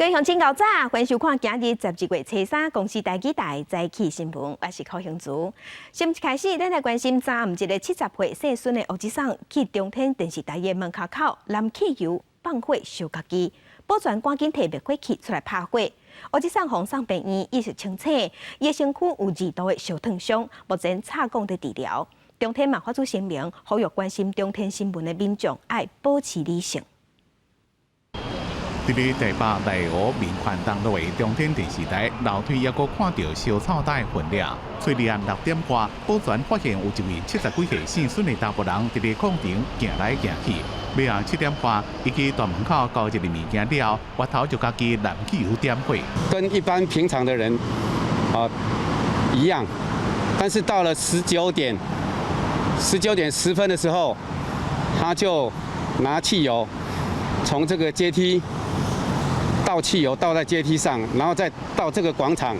各位鄉親𠢕早，歡迎收看今日12月初三公視台語台早起新聞，我是柯興竹。新聞開始，咱來關心昨暗一个70歲姓孫的烏吉桑去中天電視台的門跤口淋汽油放火燒家己，保全趕緊提滅火器出來拍火。烏吉桑予送病院，意識清醒，伊的身軀有二度的燒燙傷，目前插管佇治療。中天嘛發出聲明，呼籲關心中天新聞的民眾愛保持理性。佇咧台北內湖民權東路的中天電視台樓梯，猶閣看著燒臭焦的痕跡。初二暗6點外，保全發現有一位70幾歲姓孫的查埔人佇咧廣場行來行去。尾仔7點外，伊去大門口交一个物件了後，回頭就家己淋汽油點火。跟一般平常的人啊一樣，但是到了19點10分的時候，他就拿汽油從這個階梯倒汽油倒在階梯上，然後再到這個廣場，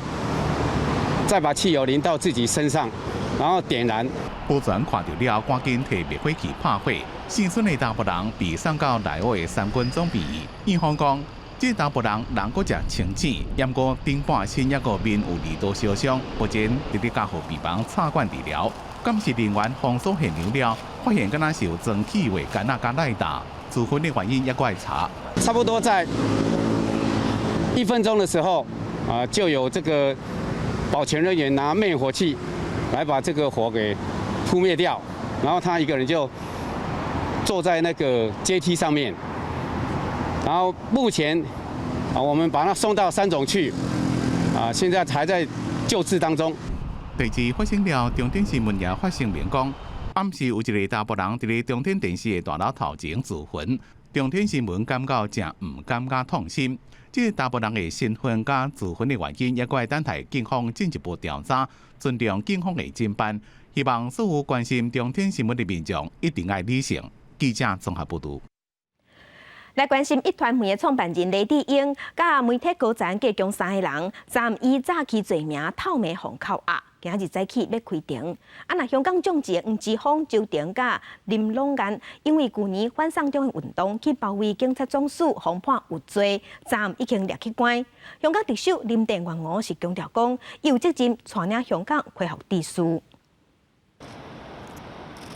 再把汽油淋到自己身上，然後點燃。保全看著了，趕緊提滅火器拍火。姓孫的查埔人被送到內湖的三軍總病院。院方講，這查埔人人閣誠清醒，毋過頂半身猶閣面有二度燒傷，目前佇咧加護病房插管治療。監視人員封鎖現場了，發現敢若是有裝汽油罐仔佮賴打，自焚的原因猶閣愛查。差不多在1分鐘的時候，啊，就有這個保全人員拿滅火器來把這個火給撲滅掉，然後他一個人就坐在那個階梯上面，然後目前啊，我們把他送到三總去，啊，現在還在救治當中。代誌發生了，中天新聞也發聲明講，暗時有一个查埔人佇咧中天電視的大樓頭前自焚，中天新聞感到誠毋甘佮痛心。這个查埔人的身份佮自焚的原因，猶閣愛等待警方進一步調查，尊重警方的偵辦。希望所有關心中天新聞的民眾一定愛理性。記者綜合報導。來關心壹傳媒的創辦人黎智英，佮媒體高層共三个人，昨暗以詐欺罪名透明予扣押，今日早起欲開庭。啊，若香港眾志的黃之鋒、周庭佮林朗彥，因為舊年反送中的運動去包圍警察總署，予判有罪，昨暗已經掠去關。香港特首林鄭月娥是強調講，伊有責任帶領香港恢復秩序。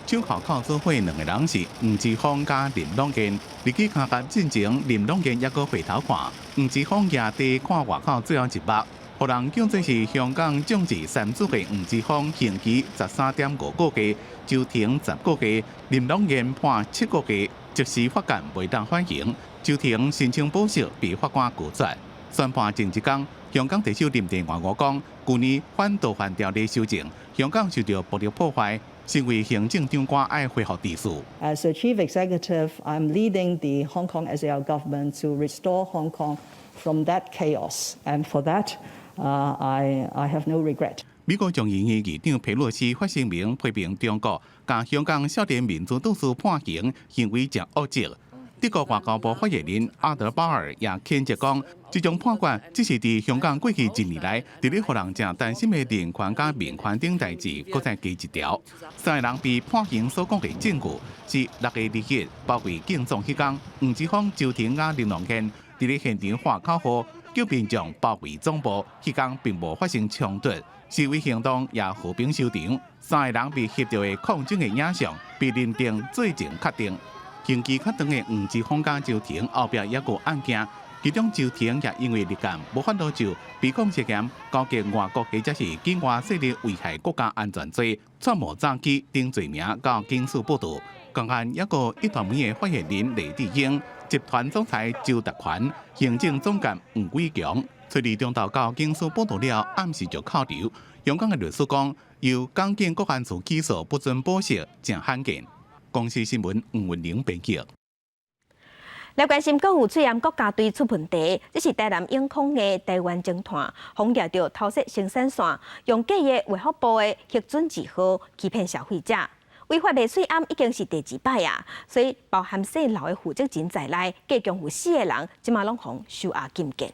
手銬銬做伙兩个人是黃之鋒佮林朗彥。入去卡甲進前，林朗彥猶閣回頭看，黃之鋒舉佇看外口最後一目，予人叫做是香港眾志三子的黃之鋒，刑期13.5個月，周庭10個月，林朗彥判7個月，即時法檢袂當緩刑。周庭申請保釋被法官拒絕。宣判前一工，香港特首林鄭月娥講，舊年反逃犯條例修正，香港受著暴力破壞。身為行政長官，愛恢復秩序。 As a chief executive, I'm leading the Hong Kong SAR government to restore Hong Kong from that chaos, and for that, I have no regret. 美國眾議院議長佩洛西發聲明批評中國共香港少年民主鬥士判刑行為誠惡質。德國外交部發言人阿德巴爾也譴責講，這種判決只是佇香港過去一年來，佇咧予人誠擔心的人權佮民權頂代誌，閣再加一條。三个人被判刑所講的證據是6月2日包圍警總彼工，黃之鋒、周庭佮林朗彥佇咧現場喊口號，叫民眾包圍總部，彼工並無發生衝突，示威行動也和平收場。三个人被翕著的抗爭的影像被認定罪證確定。刑期較長的黃之鋒佮周庭後壁猶閣案件，其中周庭也因為入監無法度就被控涉嫌勾結外國或者是境外勢力危害國家安全罪、串謀詐欺等罪名，到警署報到。仝款猶閣壹傳媒的發言人黎智英、集團總裁周達權、行政總監黃偉強，初二中晝到警署報到了，暗時就扣留。香港的律師講，由港警國安處起訴不准保釋，誠罕見。公視新聞吳文玲編輯。來關心閣有喙罨國家隊出問題，這是台南永康的台灣偵探，予掠著偷竊生產線，用假的衛福部的核准字號欺騙消費者。違法賣喙罨已經是第二擺啊，所以包含細路的負責人在內，共有四个人，這馬攏予收押禁見。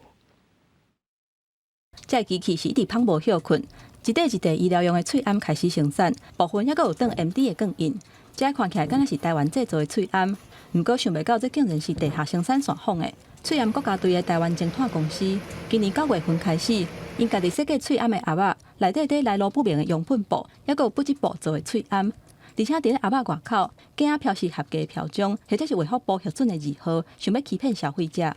這个機器是一直芳無歇睏，一塊一塊醫療用的喙罨開始生產，部分猶閣有當 MD 的鋼印。這看起來敢若是台灣製造的喙罨，毋過想袂到這竟然是地下生產線仿的。喙罨國家隊的台灣偵探公司，今年9月份開始，𪜶家己設計喙罨的盒仔，內底佇來路不明的樣本布，抑閣有不織布做的喙罨，而且佇咧盒仔外口，假標示合格標章，或者是衛福部核准的字號，想欲欺騙消費者。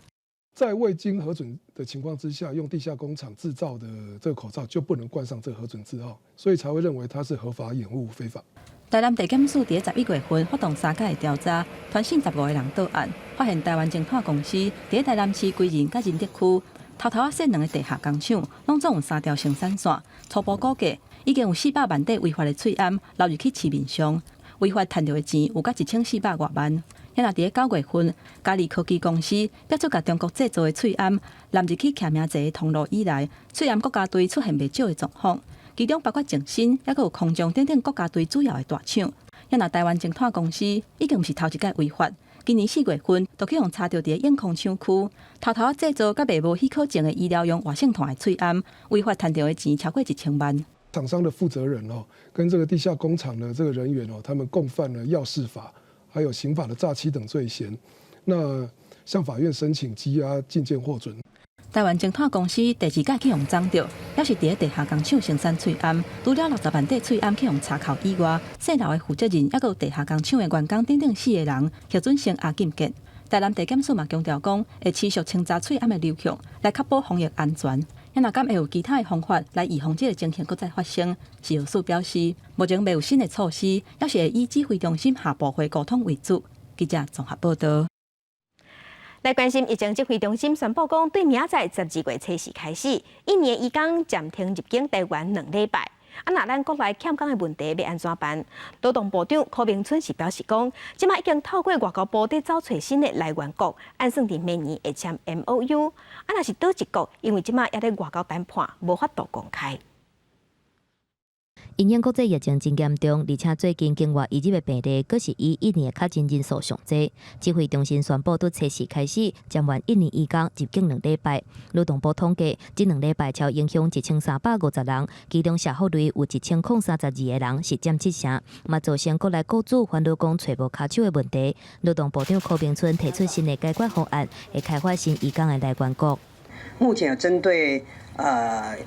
在未經核准的情況之下，用地下工廠製造的這個口罩就不能冠上這個核准字號，所以才會認為它是合法掩護非法。台南地檢署佇11月份發動三擺的調查，傳訊15個人到案，發現台灣偵探公司佇台南市歸仁佮仁德區偷偷仔設兩个地下工廠，攏總有三條生產線，初步估計已經有400萬塊違法的喙罨流入去市面上，違法趁著的錢有甲1400外萬。遐若佇咧9月份，嘉利科技公司逼出共中國製造的喙罨納入去簽名者的通路以來，喙罨國家隊出現袂少的狀況，其中包括淨身，抑閣有空降等等國家隊主要的大廠。遐若台灣偵探公司已經毋是頭一擺違法，今年4月份就去予查著佇咧永康廠區偷偷製造佮賣無許可證的醫療用活性炭的喙罨，違法趁著的錢超過1000萬。廠商的負責人哦，跟這個地下工廠的這個人員哦，他們共犯了藥事法，還有刑法的詐欺等罪嫌，那向法院申請羈押禁見獲准。台灣偵探公司第二擺去予摠著，也是佇咧地下工廠生產喙罨，除了60萬塊喙罨去予查扣以外，姓劉的負責人，抑閣有地下工廠的員工等等四个人，核准聲押禁見。台南地檢署嘛強調講，會持續清查喙罨的流向，來確保防疫安全。若敢會有其他的方法來預防這个情形閣再發生？食藥署表示，目前未有新的措施，猶是會以指揮中心下部會溝通為主。記者綜合報道。來關心疫情指揮中心宣布講，對明仔載12月初四開始，印尼移工暫停入境台灣2禮拜。啊，若咱國內欠工的問題欲按怎辦？勞動部長柯銘春是表示講，這馬已經透過外交部佇走揣新的來源國，按算佇明年會簽 MOU。啊，若是佗一國，因為這馬猶咧外交談判，無法度公開。因應國際疫情真嚴重，而且最近境外移入的病例，閣是以印尼的確診人數上濟。指揮中心宣布，對初四開始暫緩印尼移工入境兩禮拜。勞動部統計，這兩禮拜超影響1350人，其中社福類有1032個人是佔七成，嘛造成國內雇主煩惱講揣無跤手的問題。勞動部長柯銘春提出新的解決方案，會開發新移工的來源國。目前有針對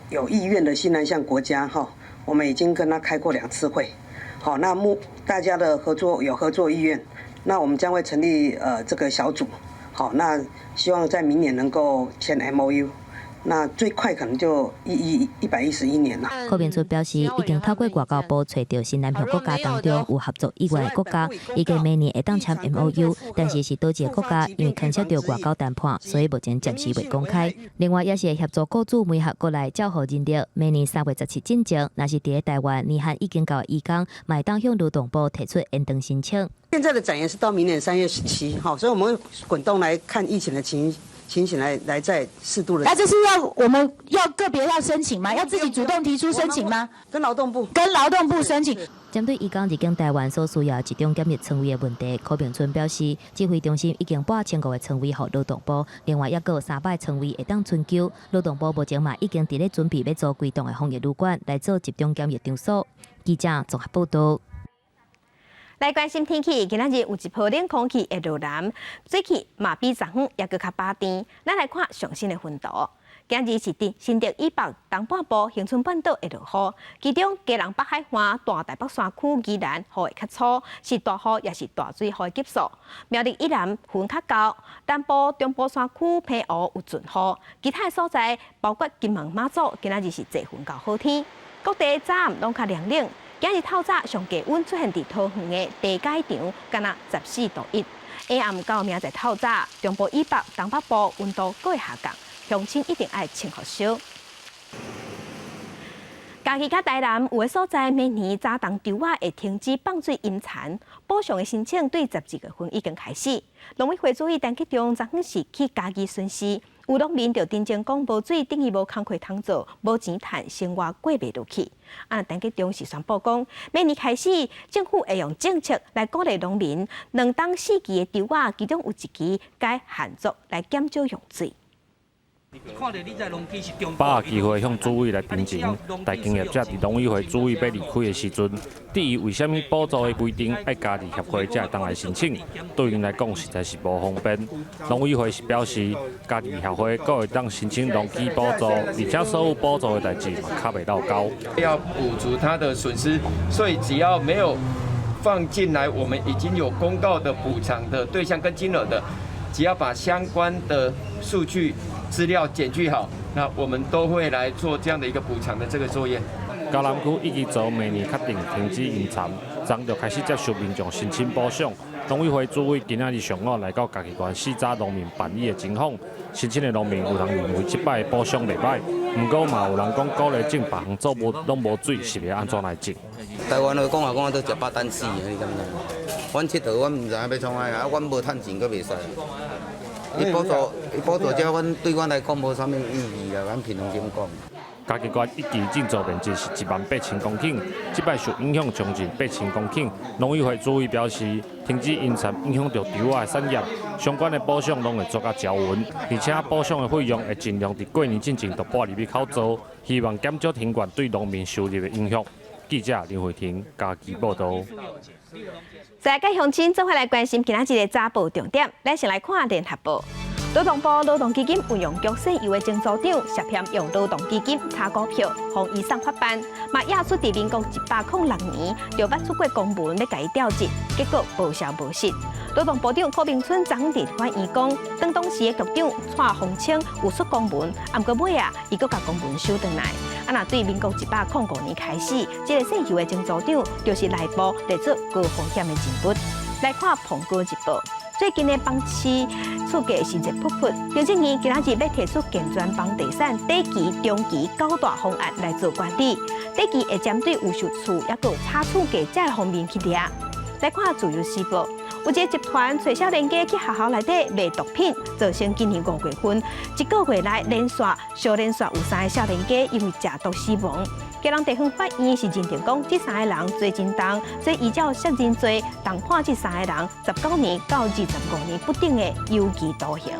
有意願的新南向國家哈。我們已經跟他開過兩次會，好，那目大家的合作有合作意願，那我們將會成立這個小組，好，那希望在明年能夠簽 MOU。那最快可能就111年啦。柯銘春表示，已經透過外交部揣著新南向國家當中有合作意願的國家，預計明年會當簽 MOU，但是是佗一個國家，因為牽涉著外交談判，所以目前暫時未公開。另外，也是會協助雇主媒合國內照護人力，明年3月17進前，若是佇咧台灣年限已經到的移工，嘛會當向勞動部提出延長申請。現在的展延是到明年3月17，哈，所以我們會滾動來看疫情的情形來再適度的。那這是要我們要個別要申請嗎？要自己主動提出申請嗎？跟勞動部。跟勞動部申請。針對移工入境台灣所需要集中檢疫床位的問題，柯銘春表示，指揮中心已經撥1500個床位予勞動部，另外抑閣有300床位會當存勼。勞動部目前嘛已經佇咧準備欲租幾棟的防疫旅館來做集中檢疫場所。記者綜合報道。來關心天氣，今仔日有一波冷空氣會落南，水氣嘛比昨昏猶閣較飽甜。咱來看上新的雲圖。今日是佇新竹以北、東半部、恆春半島會落雨，其中基隆北海岸、大台北山區、宜蘭雨會較粗，是大雨抑是大水雨的級數。苗栗以南雲較厚，南部、中部山區澎湖有陣雨，其他的所在包括金門、馬祖，今仔日是濟雲到好天。各地早暗攏較涼冷。今日透早上低溫出現佇桃園的地街場，敢若14度1。下暗到明仔載透早，中部以北、東北部溫度閣會下降，鄉親一定愛穿予燒。嘉義佮台南有的所在，明年早冬稻仔會停止放水淹田，補償的申請對12月份已經開始。農委會主委陳吉仲昨昏是去嘉義巡視，有農民就陳情講無水，等於無工課通做，無錢趁，生活過袂落去。啊，陳吉仲是宣布講，明年開始政府會用政策來鼓勵農民，兩冬四季的稻仔，其中有一季改旱作來減少用水。把握機會向主委來陳情，大間業者佇農委會主委欲離開的時陣，質疑為啥物補助的規定愛加入協會才會當來申請，對𪜶來講實在是無方便。農委會是表示，加入協會閣會當申請農機補助，而且所有補助的代誌嘛較袂落勾。要補足他的損失，所以只要沒有放進來，我們已經有公告的補償的對象跟金額的，只要把相關的數據資料檢具好，那我們都會來做這樣的一個補償的這個作業。嘉南區一支組明年確定停止引產，昨就開始接受民眾申請補償。農委會主委今仔日上午來到嘉義縣四扎農民辦理的情況，申請的農民有人認為這擺的補償袂䆀，毋過嘛有人講鼓勵種別項作物攏無水，是欲按怎來種？台灣話講啊講啊都食飽等死啊，你敢知？阮𨑨迌，阮毋知影欲創啥啊，阮無趁錢，閣袂使。伊補助，伊補助這，阮對阮來講無啥物意義啦，阮憑良心講。嘉義縣一期種植面積是18,000公頃，這擺受影響將近8000公頃。農委會主委表示，停止引產影響著稻仔的產業，相關的補償攏會做甲周勻，而且補償的費用會盡量佇過年進前就撥入去口座，希望減少停灌對農民收入的影響。記者林慧婷嘉義報導。在佮鄉親做伙來關心今仔日的早報重點，咱先來看聯合報。勞動部勞動基金運用局世游的前組長涉嫌用勞動基金炒股票，予移送法辦，嘛驗出佇民國106年就捌出過公文欲共伊調職，結果無消無息。勞動部長柯銘春昨昏佇立法院講，當當時的局長蔡宏清有出公文，啊，毋過尾啊，伊閣共公文收轉來。啊，若對民國105年開始，這个世游的前組長就是內部列做高風險的人物。來看《蘋果日報》。最近的房市厝價是熱噗噗，行政院今仔日欲提出健全房地產短期、中期九大方案來做管理。短期會針對有售厝抑閣有炒厝價這方面去掠。來看《自由時報》，有一个集團揣少年家去學校內底賣毒品，造成今年5月份一個月內連續小連續有三个少年家因為食毒死亡。基隆地方法院是認定講，這三个人罪真重，所以依照殺人罪，重判這三个人19年到25年不等的有期徒刑。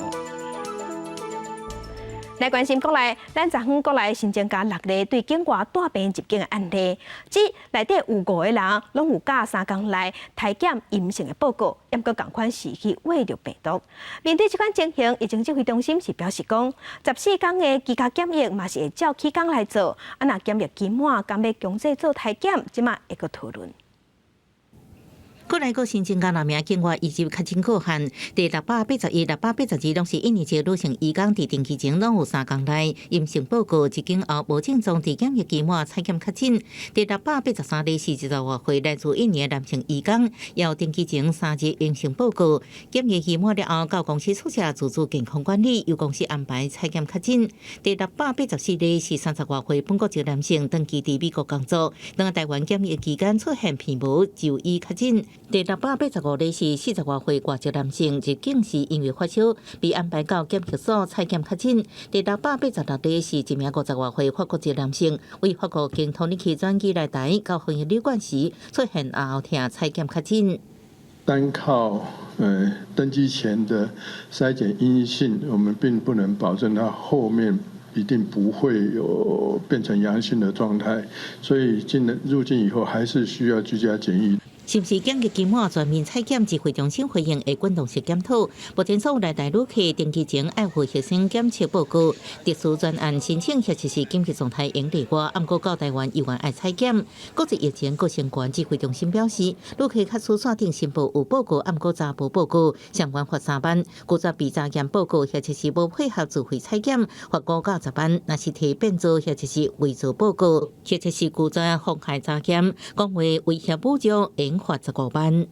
來關心國內，咱昨昏國內新增加六例對境外帶病入境的案例，這內底有五個人攏有佮3工內篩檢陰性的報告，毋過仝款是去秽著病毒。面對這款情形，疫情指揮中心是表示講，14工的居家檢疫嘛是會照起工來做，啊若檢疫期滿，敢欲強制做篩檢，這馬會閣討論。國內閣新增加六名境外移入確診個案，第681、682攏是印尼籍女性移工，佇登機前攏有3工內陰性報告，入境後無症狀，佇檢疫期滿採檢確診。第683例是20外歲來自印尼的男性移工，有登機前3日陰性報告，檢疫期滿了後到公司宿舍自主健康管理，由公司安排採檢確診。第684例是30外歲本國籍男性，長期佇美國工作，轉來台灣檢疫期間出現皮毛就醫確診。第685例是40外歲外籍男性，入境時因為發燒被安排到檢疫所採檢確診。第686例是一名50外歲法國籍男性，為法國經土耳其轉機來台，到防疫旅館時出現喉喉痛，採檢確診。單靠登機前的篩檢陰性，我們並不能保證他後面一定不會有變成陽性的狀態，所以進入境以後還是需要居家檢疫。是毋是檢疫期滿全面採檢？指揮中心回應會滾動式檢討。目前所有來台旅客登機前愛附核酸檢測報告，特殊專案申請或者是緊急狀態應例外，毋過到台灣依然愛採檢。國際疫情閣升懸，指揮中心表示，旅客確實線頂申報有報告，毋過查無報告，相關罰3萬；拒絕被查驗報告或者是無配合自費採檢，罰5到10萬。若是提變造或者是偽造報告，或者是拒絕妨害查驗，講話威脅侮辱，應罰15萬。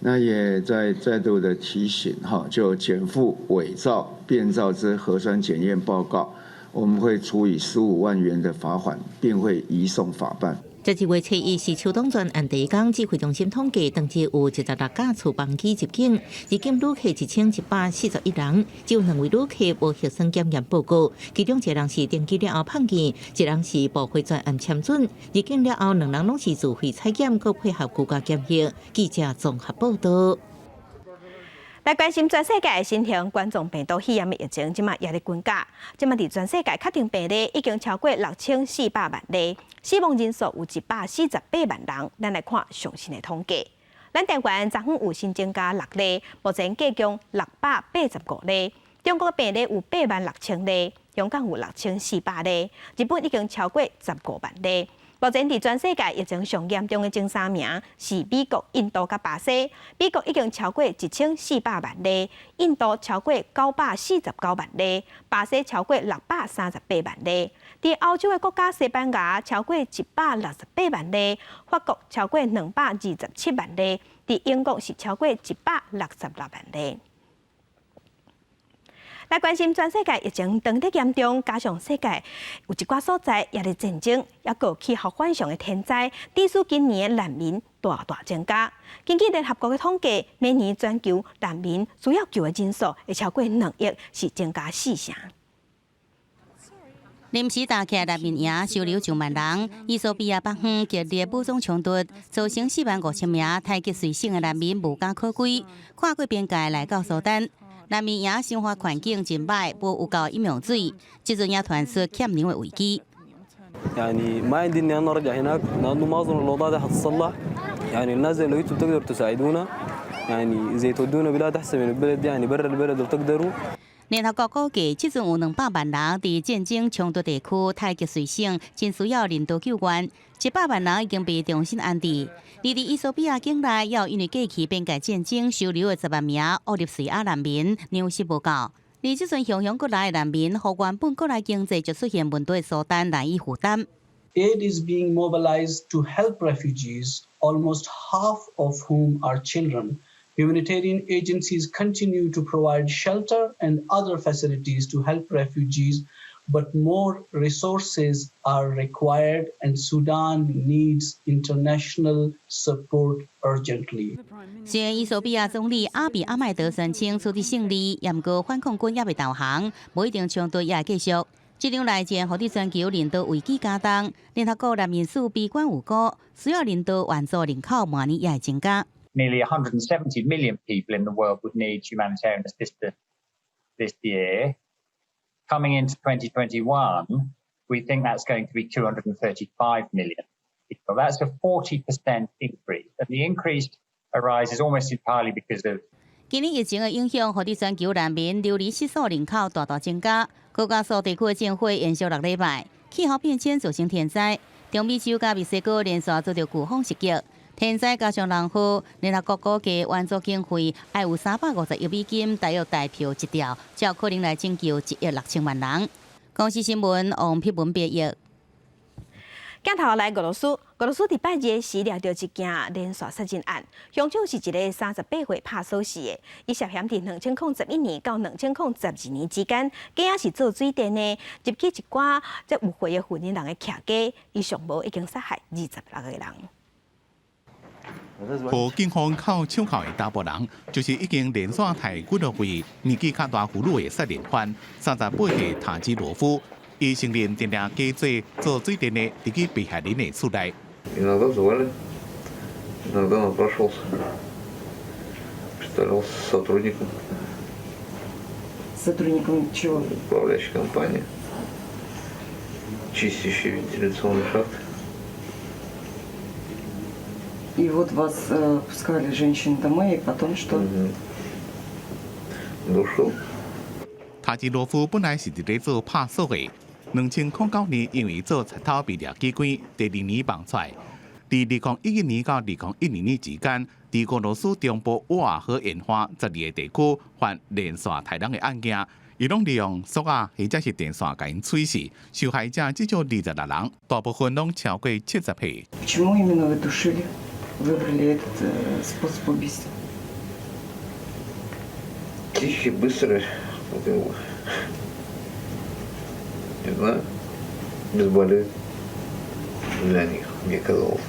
那也再再度的提醒哈，就檢附偽造、變造之核酸檢驗報告，我們會處以15萬元的罰款，並會移送法辦。12月初一是秋冬專案第一工，指揮中心統計，當日有16架次班機入境，入境旅客1141人，只有兩位旅客無核酸檢驗報告，其中一個人是登機了後碰見，一人是部會專案簽准，入境了後兩人攏是自費採檢，閣配合居家檢疫。記者綜合報道。來關心全世界的新型冠狀病毒肺炎的疫情，這馬也咧滾價。這馬佇全世界確診病例已經超過6400萬例，死亡人數有148萬人。咱來看上新的統計。咱台灣昨昏有新增加六例，目前計共685例。中國病例有8萬6千例，香港有6400例，日本已經超過15萬例。目前佇全世界疫情上嚴重的前三名是美國、印度佮巴西。美國已經超過1400萬例，印度超過949萬例，巴西超過638萬例。佇歐洲的國家西班牙超過168萬例，法國超過227萬例，佇英國是超過166萬例。來關心全世界疫情當得嚴重，加上世界有一寡所在也佇戰爭，抑閣氣候反常的天災，致使今年的難民大大增加。根據聯合國的統計，每年全球難民需要救的人數會超過2億，是增加四成。臨時搭起難民營收留上萬人，衣索比亞北方激烈武裝衝突，造成4萬5千名太極隨省的難民無家可歸，跨過邊界來到蘇丹。難民營生活環境真歹，無有夠飲用水，這陣也傳出欠糧的危機。 يعني ما عندي اني انا ارجع هناك لانه ما اظن الاوضاع دي حتتصلح. يعني الناس زي لو انتم بتقدروا تساعدونا، يعني زي تودونا بلاد احسن من البلد دي، يعني برا البلد لو تقدروا。聯合國估計，這陣有200萬人佇戰爭衝突地區太極隨省，真需要人道救援。100萬人已經被重新安置。而佇衣索比亞境內，也有因為過去邊界戰爭收留的10萬名厄立瑞亞難民，糧食無夠。而這陣洶湧過來的難民，予原本國內經濟就出現問題的蘇丹難以負擔。 Aid is being mobilized to help refugees, almost half of whom are children. Humanitarian agencies continue to provide shelter and other facilities to help refugees, but more resources are required and Sudan needs international support urgently. 雖然衣索比亞總理阿比阿邁德宣稱取得勝利，毋過反抗軍猶未投降，無一定衝突也會繼續。這場內戰，予佇全球人道危機加重，聯合國難民署悲觀預估，需要人道援助人口明年也會增加。 Nearly 170 million people in the world would need humanitarian assistance this year. Coming into 2021, we think that's going to be 235 million people. That's a 40% increase. And the increase arises almost entirely because of 今年疫情的影響，予佇全球難民流離失所人口大大增加。高加索地區的戰火延續6禮拜，氣候變遷造成天災，中美洲佮墨西哥連續遭著颶風襲擊。天災加上人禍，聯合國估計援助經費愛有350億美金，大約台票一兆，才有可能來拯救1億6千萬人。公視新聞王碧文編譯。鏡頭來俄羅斯，俄羅斯佇拜二時掠著一件連續殺人案，兇手是一个38歲拍鎖匙的，伊涉嫌佇2011年到2012年之間，假是做水電的，入去一寡這有歲的婦人的徛家，伊上無已經殺害26個人。予警方銬手銬的查埔人，就是已經連續刣幾落位年紀較大婦女的殺人犯，38歲塔吉羅夫。伊承認定定假做做水電的，入去被害人的厝內。 Иногда звали, иногда напрашивался, представлялся сотрудником. Сотрудником чего? Управляющей компании, чистящей вентиляционный шахт. И вот вас пускали женщин домой, и потом что? Душил. 塔吉羅夫本來是佇咧做拍鎖的，2009年因為做賊偷被掠去關，第二年放出來。佇2011年到2012年之間，佇俄羅斯中部烏拉河沿岸12个地區犯連續刣人的案件，伊攏利用索仔或者是電線共𪜶催死，受害者至少26人，大部分攏超過70歲。 Почему именно вы душили? Выбрали этот способ убийства? Тихий, быстрый. Не знаю, безболезненно для них, мне казалось,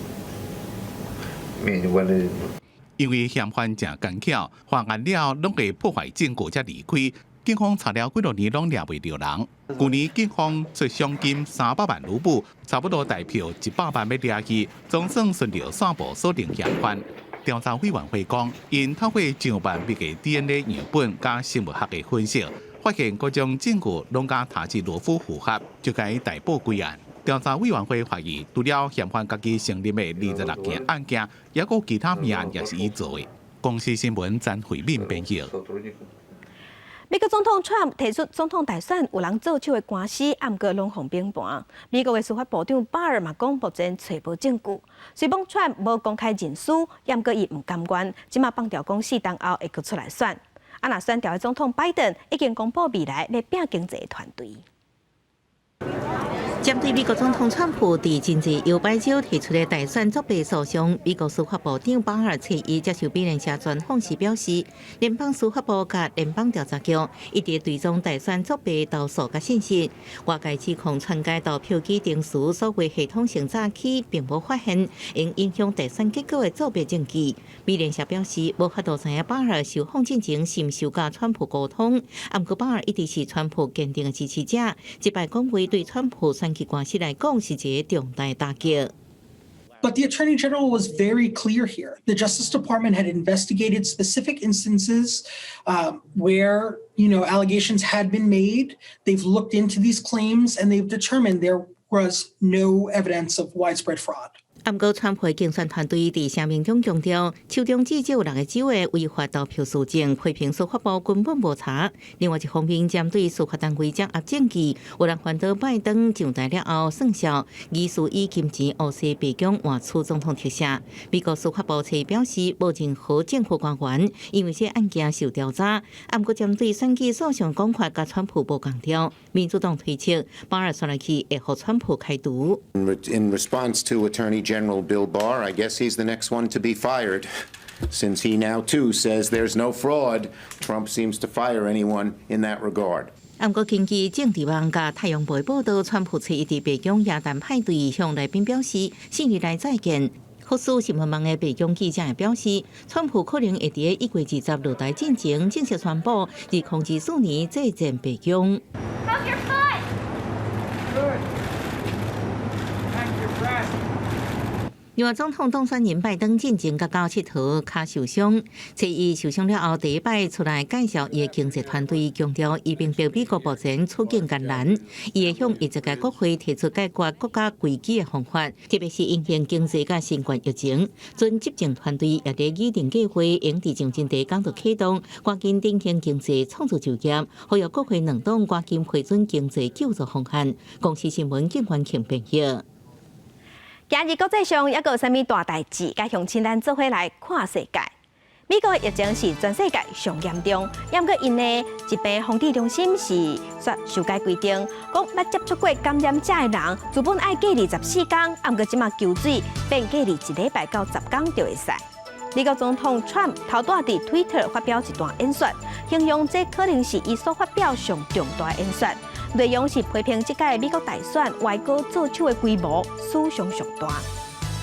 менее болезненно. 因為嫌犯誠奸巧，犯案了攏會破壞證據才離開。警方查了幾落年攏掠袂著人。舊年警方出賞金300萬盧布，差不多台票100萬欲掠去，總算循著線報鎖定嫌犯。調查委員會講，𪜶透過上萬筆的 DNA 樣本佮生物學的分析，發現各種證據攏佮塔吉羅夫符合，就共伊逮捕歸案。調查委員會懷疑，除了嫌犯家己承認的26件案件，猶閣其他命案也是伊做的。公視新聞詹慧敏編譯。美國總統川普提出總統大選有人做手的官司，毋過攏予反盤。美國的司法部長巴爾嘛講，目前揣無證據。雖罔川普無公開認輸，毋過伊毋甘願，這馬放調講四冬後會閣出來選。啊，若選著的總統拜登已經公布未來欲拚經濟團隊。針對美國總統川普佇真濟搖擺州提出的大選作弊訴訟，美國司法部長巴爾初一接受美聯社專訪時表示，聯邦司法部佮聯邦調查局一直追蹤大選作弊投訴佮信息，外界指控篡改投票機程序所謂系統性詐欺，並無發現會影響大選結果的作弊證據。美聯社表示，無法度知影巴爾受訪進前是毋是有佮川普溝通，毋過巴爾一直是川普堅定的支持者，這擺講話對川普選舉關係來講是一個重大打擊。 But the attorney general was very clear here. The Justice Department had investigated specific instances where allegations had been made. They've looked into these claims and they've determined there was no evidence of widespread fraud. 毋過，川普競選團隊佇聲明中強調，手中至少六個州的違法投票事證，批評司法部根本無查。另外一方面，針對司法單位掌握證據，有人煩惱拜登上台了後算數，疑似以金錢烏西白宮換取總統特赦。美國司法部初表示，無任何政府官員因為這案件受調查。毋過，針對選舉訴訟講法，佮川普無仝調。民主黨推測，巴爾煞落去會予川普開除。 In response to Attorney General Bill Barr, I guess he's the next one to be fired. Since he now, too, says there's no fraud, Trump seems to fire anyone in that regard. 毋過，根據政治網佮太陽報報導，川普初一佇白宮耶誕派對向來賓表示，四年來再見。福斯新聞網的白宮記者也表示，川普可能會佇1月20落台進前正式宣布，2024年再戰白宮。 How's your foot? Good. Thank you for asking. 另外，總統當選人拜登進前閣到𨑨迌，跤受傷。初一受傷了後，第一擺出來介紹伊的經濟團隊，強調伊明白美國目前處境艱難，伊會向異議國會提出解決國家危機的方法，特別是因應經濟佮新冠疫情。準執政團隊也佇擬定計劃，會佇上真濟工作啟動，趕緊振興經濟，創造就業，呼籲國會兩黨趕緊批准經濟救助方案。公視新聞警官慶編譯。今日國際上猶閣有啥物大代誌？佮鄉親咱做伙來看世界。美國疫情是全世界上嚴重，毋過𪜶的疾病防治中心是煞修改規定，講捌接觸過感染者的人，原本愛隔離14天，毋過這馬求水變隔離一禮拜到10天就會使。美國總統川普頭拄佇 Twitter 發表一段演說，形容這可能是伊所發表上重大演說。內容是批評這屆美國大選外國做手的規模史上上大。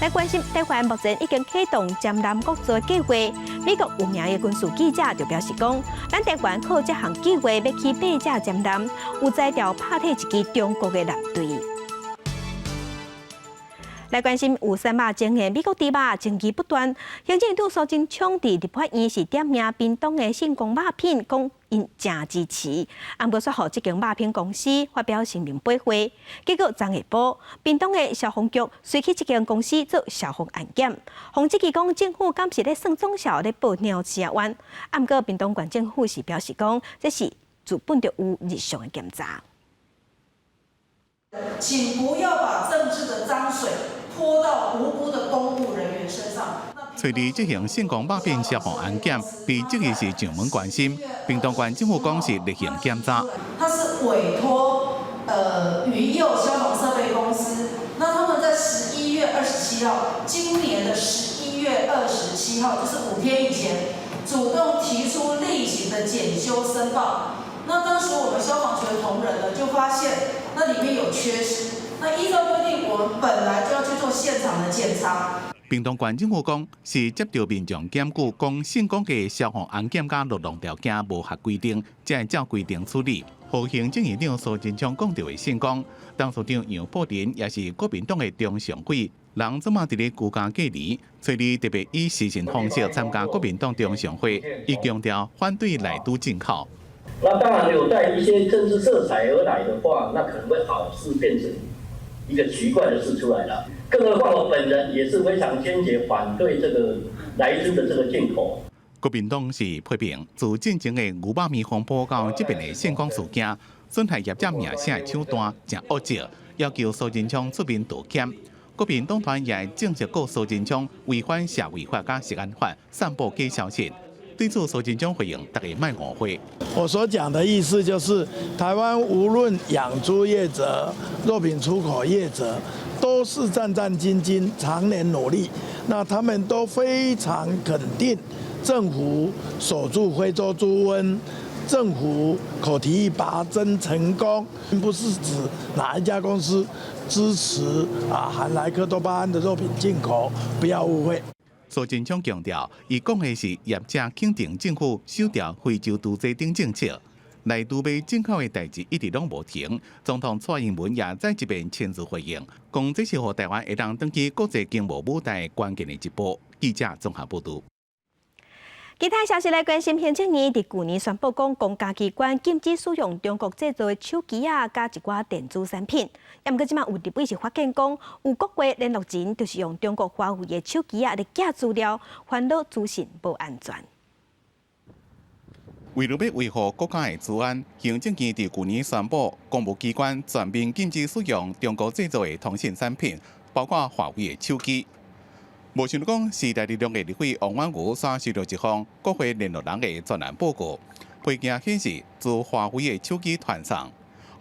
來關心台灣目前已經啟動占南國造計劃，美國有名的軍事記者就表示講，咱台灣靠這項計劃欲起八隻占艦，有才調拍退一支中國的艦隊。來關心有三肉症的美國豬肉爭議不斷，行政院長蘇貞昌佇立法院是點名屏東的聖光肉品，講𪜶誠支持，毋過煞予這間肉品公司發表聲明駁回。結果昨下晡，屏東的消防局隨去這間公司做消防安檢，予質疑講政府敢是咧算總數咧報鳥鼠仔冤？毋過屏東縣政府是表示講，這是自本就有日常的檢查。請不要把政治的髒水潑到無辜的公務人員身上。隨著這項聖光肉品消防安檢，被質疑是上門關心，屏東縣政府講是例行檢查。他是委託雲佑消防設備公司，那他們在11月27號，今年的11月27號，就是5天以前，主動提出例行的檢修申報。那當時我們消防局的同仁呢，就發現那裡面有缺失。那依照規定，我們本來就要去做現場的檢查。屏東縣政府講是接到民眾檢舉，講聖光的消防安檢佮落農條件無合規定，才會照規定處理。予行政院長蘇貞昌講著的聖光，董事長楊寶林也是國民黨的中常委，人這馬佇咧居家隔離，所以特別以視訊方式參加國民黨中常會，伊強調反對萊豬進口。那當然有帶一些政治色彩而來的話，那可能會好事變成一個奇怪的事出來了。更何況我本人也是非常堅決反對這個萊豬的這個進口。國民黨是批評自進前的牛肉麵風波到這遍的峋工事件，損害業者名聲的手段誠惡質，要求蘇貞昌出面道歉。國民黨團也正式告蘇貞昌違反社會法佮食安法，散布假消息。對此，蘇貞昌回應：大家莫誤會。我所講的意思就是，台灣無論養豬業者、肉品出口業者，都是戰戰兢兢、常年努力。那他們都非常肯定政府守住非洲豬瘟，政府口蹄疫拔針成功，不是指哪一家公司支持啊含萊克多巴胺的肉品進口，不要誤會。蘇貞昌強調，伊講的是業者肯定政府收掉非洲豬瘟等政策，萊豬欲進口的代誌一直攏無停。總統蔡英文也再一遍親自回應，講這是予台灣會當轉去國際經貿舞台關鍵的一步。記者綜合報導。其他消息來關心，行政院佇舊年宣布講，公家機關禁止使用中國製造的手機仔佮一寡電子產品。毋過這馬有立委是發現講，有國會聯絡人就是用中國華為的手機仔來寄資料，煩惱資訊無安全。為了欲維護國家的資安，行政院佇舊年宣布，公務機關全面禁止使用中國製造的通訊產品，包括華為的手機。無想講，時代力量的立委王婉諭煞收著一封國會聯絡人的專欄報告，批件顯示自華為的手機傳送，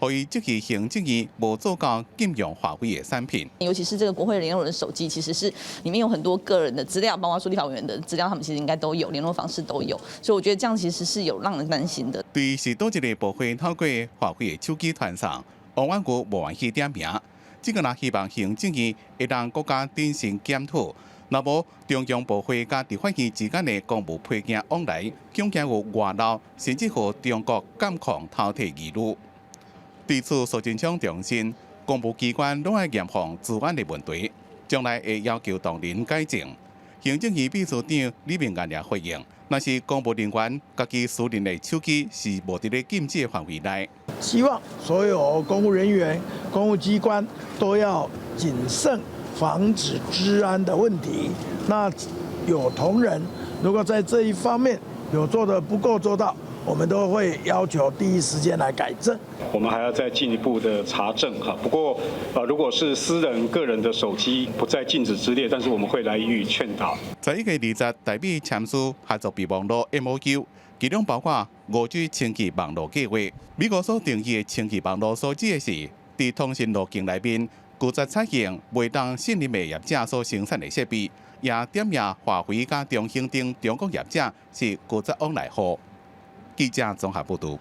予伊質疑行政院無做到禁用華為的產品。尤其是這個國會聯絡人手機，其實是裡面有很多個人的資料，包括說立法委員的資料，他們其實應該都有聯絡方式都有，所以我覺得這樣其實是有讓人擔心的。對是佗一個部會透過華為的手機傳送，王婉諭無願意點名，這個若希望行政院會當閣較謹慎檢討。若無中央部會佮立法院之間的公務批件往來，恐驚有外漏，甚至予中國監控偷提疑慮。對此，蘇貞昌重申，公務機關攏愛嚴防資安的問題，將來會要求同仁改正。行政院秘書長李明安也回應，若是公務人員家己私人的手機是無佇咧禁止的範圍內。希望所有公務人員、公務機關都要謹慎，防止資安的問題。那有同仁如果在這一方面有做得不夠周到，我們都會要求第一時間來改正。我們還要再進一步的查證哈。不過，如果是私人個人的手機不在禁止之列，但是我們會來予以勸導。11月20日，台美簽署合作備忘錄 MOU，其中包括5G 星際網路計畫。美國所定義的星際網路所指的是，佇通訊路徑內面，拒絕採用袂當信任的業者所生產的設備，也點名華為佮中興等中國業者是拒絕往來戶。記者綜合報導。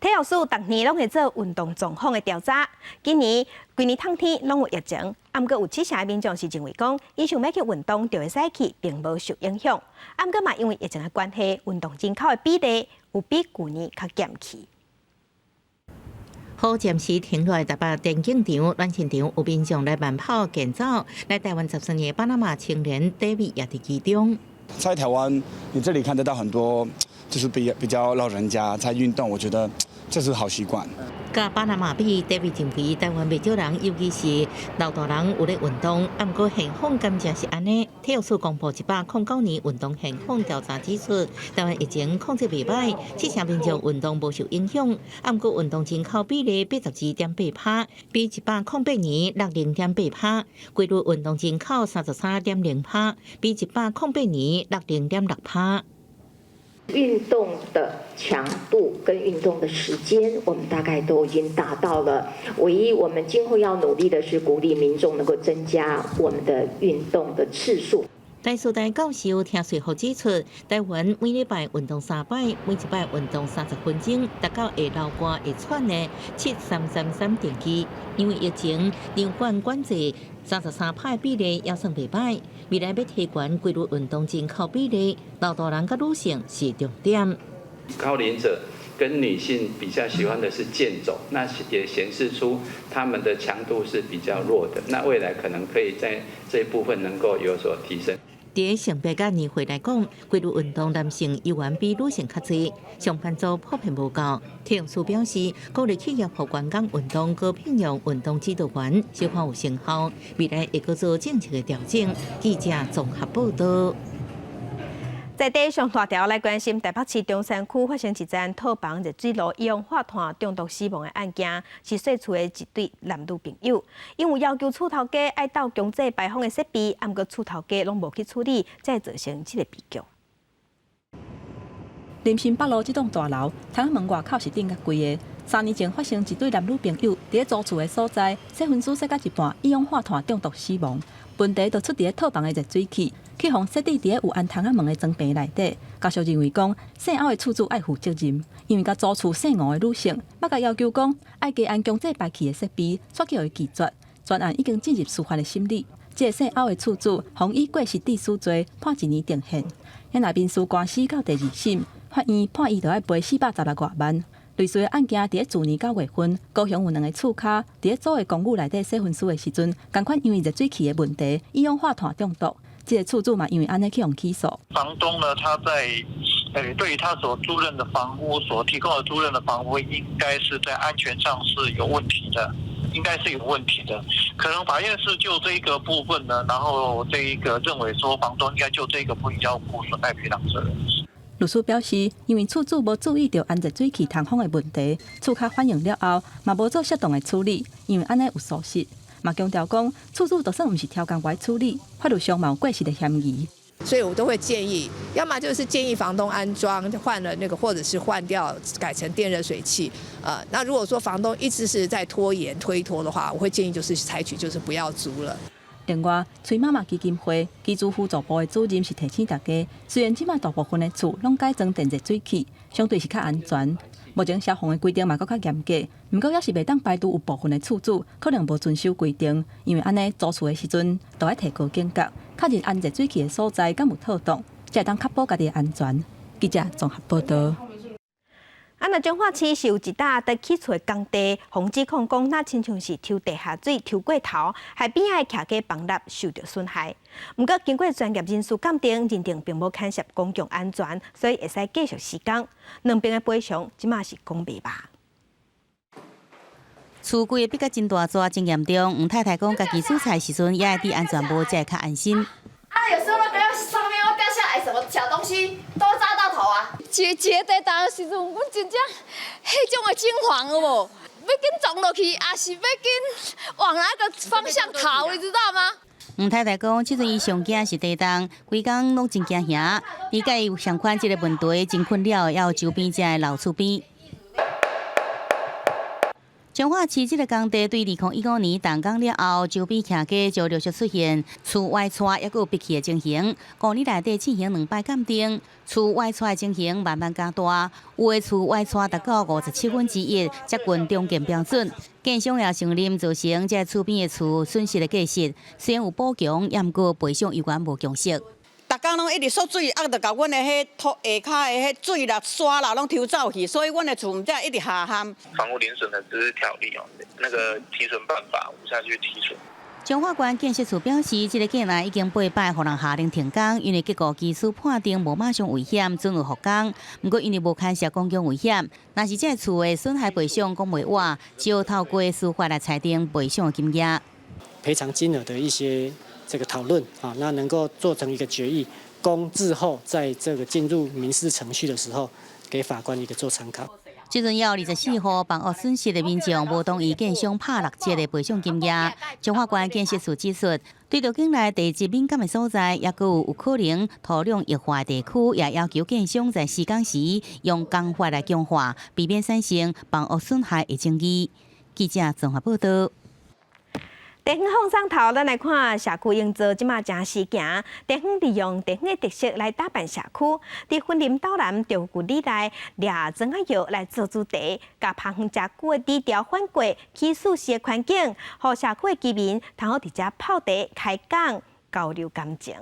體育署逐年攏會做運動狀況的調查，今年規年冬天攏有疫情，毋過有七成的民眾是認為講，𪜶想欲去運動就會使去，並無受影響。毋過嘛，因為疫情的關係，運動人口的比例有比舊年較減去。雨暫時停落來，台北電競場、暖身場有民眾來慢跑、健走。來台灣13年的巴拿馬青年 David 也佇其中。在台灣，你這裡看得到很多，就是比較老人家在運動，我覺得這是好習慣。佮巴拿馬比，David 認為台灣袂少人，尤其是老大人有咧運動。啊，毋過現況敢真是按呢？體育署公布109年運動現況調查指出，台灣疫情控制袂䆀，七成民眾運動無受影響。啊，毋過運動人口比例82.8%，比108年60.8%。規律運動人口33.0%，比108年60.6%。運動的強度跟運動的時間，我們大概都已經達到了。唯一我們今後要努力的是鼓勵民眾能夠增加我們的運動的次數。台師大教授聽說後指出，台灣每禮拜運動三擺，每一擺運動30分鐘，達到會流汗會喘的7-3-3-3定義。因為疫情，場館管制33%比例也算袂䆀。未來欲提懸規律運動人口比例，老大人佮女性是重點。高齡者跟跟女性比較喜歡的是健走，那也顯示出他們的強度是比較弱的。那未來可能可以在這一部分能夠有所提升。佇性別佮年歲來講，規律運動男性猶原比女性較濟，上班族普遍無夠。體育署表示，鼓勵企業予員工運動，閣聘用運動指導員，小可有成效，未來會閣做政策的調整。記者綜合報導。在地上大條來關心台北市中山區發生一樁套房熱水爐一氧化碳中毒死亡的案件，是細厝的一對男女朋友，因為要求厝頭家愛鬥強制排風的設備，毋過厝頭家攏無去處理，才會造成這个悲劇。林森北路這棟大樓，窗仔門外口是釘甲規个。3年前發生一對男女朋友佇咧租厝的所在，洗身軀洗到一半，一氧化碳中毒死亡。問題就出佇咧套房的熱水器，去予設置佇咧有安窗仔門的裝棚內底。家屬認為講，姓歐的厝主愛負責任，因為共租厝姓吳的女性，捌共要求講愛加安強制排氣的設備，卻予伊拒絕。全案已經進入司法的審理。這個姓歐的厝主，予以過失致死罪判一年定讞。若民事官司到第二審，法院判伊著愛賠416外萬。類似的案件佇咧去年9月份，高雄有兩個厝跤佇咧租的公寓內底洗身軀的時陣，仝款因為熱水器的問題，一氧化碳中毒。這个厝主嘛，因為按呢去予起訴。房東呢，他在對於他所租賃的房屋所提供的租賃的房屋，應該是在安全上是有問題的，應該是有問題的。可能法院是就這一個部分呢，然後這一個認為說房東應該就這個部分要負損害賠償責任。律師表示，因為厝主無注意著安熱水器通風的問題，厝跤反應了後，嘛無做適當的處理，因為按呢有疏失。嘛強調講，厝主就算毋是刁工無愛處理，法律上嘛有過失的嫌疑。所以我都會建議，要麼就是建議房東安裝換了那個，或者是換掉改成電熱水器。那如果說房東一直是在拖延推脫的話，我會建議就是採取就是不要租了。另外，崔媽媽基金會居住輔助部的主任是提醒大家，雖然這擺大部分的厝攏改裝電熱水器，相對是較安全。目前消防的規定嘛閣較嚴格，毋過猶是袂當排除有部分的厝主可能無遵守規定，因為按呢租厝的時陣著愛提高警覺，確認安熱水器的所在敢有妥當，才會當確保家己的安全。記者綜合報導。啊，若彰化市是有一搭佇起厝的工地，予指控講，若親像是抽地下水抽過頭，害邊仔的徛家房笠受著損害。毋過經過專業人士鑑定，認定並無牽涉公共安全，所以會使繼續施工。兩邊的賠償，這馬是講袂罷。厝規个逼甲真大逝，真嚴重。黃太太講，家己煮菜時陣也會戴安全帽，才會較安心。啊，有時候那個上面會掉下來什麼小東西，都會扎到頭啊。一一地動的時陣，阮真正彼種的驚惶有無？欲緊撞落去，抑是欲緊往哪個方向逃，你知道嗎？黃太太講，這陣伊上驚是地動，規工攏真驚嚇。伊佮伊有相款這个問題真困擾，也有周邊遮的老厝邊。彰化市這个工地對2015年動工了後，周邊徛家就陸續出現厝歪斜，抑閣有閉氣的情形。5年內底進行兩擺鑑定，厝歪斜的情形慢慢加大，有的厝歪斜達到1/57，接近中建標準。建商也承認造成這厝邊的厝損失的過失，雖然有補強，也毋過賠償猶原無共識。逐工攏一直縮水，啊，就共阮的彼土下跤的彼水啦、沙啦攏抽走去，所以阮的厝毋才一直下陷。房屋鄰損的自治條例哦，那個提損辦法，我們現在去提損。彰化縣建設處表示，這个建案已經八擺予人下令停工，因為結構技師判定無馬上危險，准予復工。毋過因為無牽涉公共危險，若是這个厝的損害賠償講袂倚，只好透過司法來裁定賠償的金額。賠償金額的一些這個討論啊，那能夠做成一個決議，供日後在這個進入民事程序的時候，給法官一個做參考。這陣有24戶房屋損失的民眾無同意建商拍六折的賠償金額。彰化縣建設處指出，對著境內地質敏感的所在，抑閣有可能土壤液化的地區，也要求建商在施工時用工法來強化，避免產生房屋損害的爭議。記者綜合報導。地方放送頭，咱來看社區營造這馬誠時行。地方利用地方的特色來打扮社區，佇雲林斗南著舊里內掠庄仔藥來做主題，共拍園誠久的低調反過起舒適的環境，予社區的居民通好佇遮泡茶、開講、交流感情。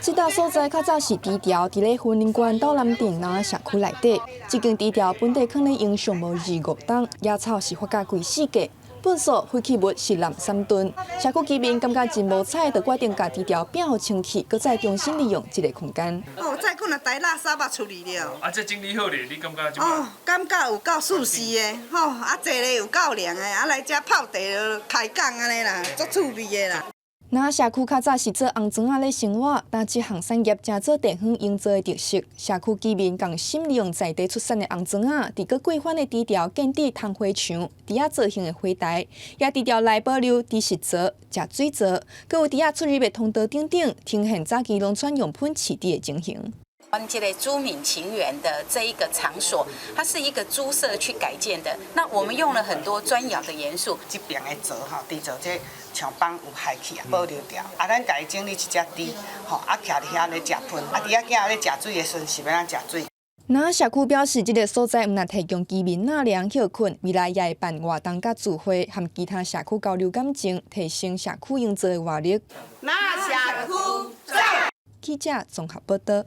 這搭所在較早是豬寮，佇咧雲林縣斗南鎮楠仔社區內底，這間豬寮本底囥咧用上無25冬，野草是發甲規四界，糞埽廢棄物是濫三噸。社區居民感覺真無彩，就決定共豬寮摒予清氣，閣再重新利用這个空間。哦，再閣若台垃圾仔處理了。啊，這整理好咧，你感覺怎？哦，感覺有夠舒適的，吼，啊坐咧有夠涼的，啊來遮泡茶開講按呢啦，足趣味的啦。楠仔社區較早是做紅磚仔咧生活，但這項產業成做地方營造的特色。社區居民仝心利用在地出產的紅磚仔，佇閣過番的豬寮建置窗花牆，豬仔造型的花台，也佇寮內保留豬食槽、食水槽，閣有豬仔出入的通道等等，呈現早期農村用糞飼豬的情形。阮這个豬敏情園的這一個場所，它是一個豬舍去改建的。那我們用了很多磚窯的元素。這邊的槽吼，豬槽這牆板有害去啊，保留掉。啊，咱共伊整理一隻豬，吼，啊，徛佇遐咧食糞，啊，豬仔囝咧食水的時陣是欲按怎食水？楠仔社區表示，這个所在毋但提供居民納涼歇睏，未來也會辦活動佮聚會，和其他社區交流感情，提升社區營造的活力。楠仔社區讚！記者綜合報道。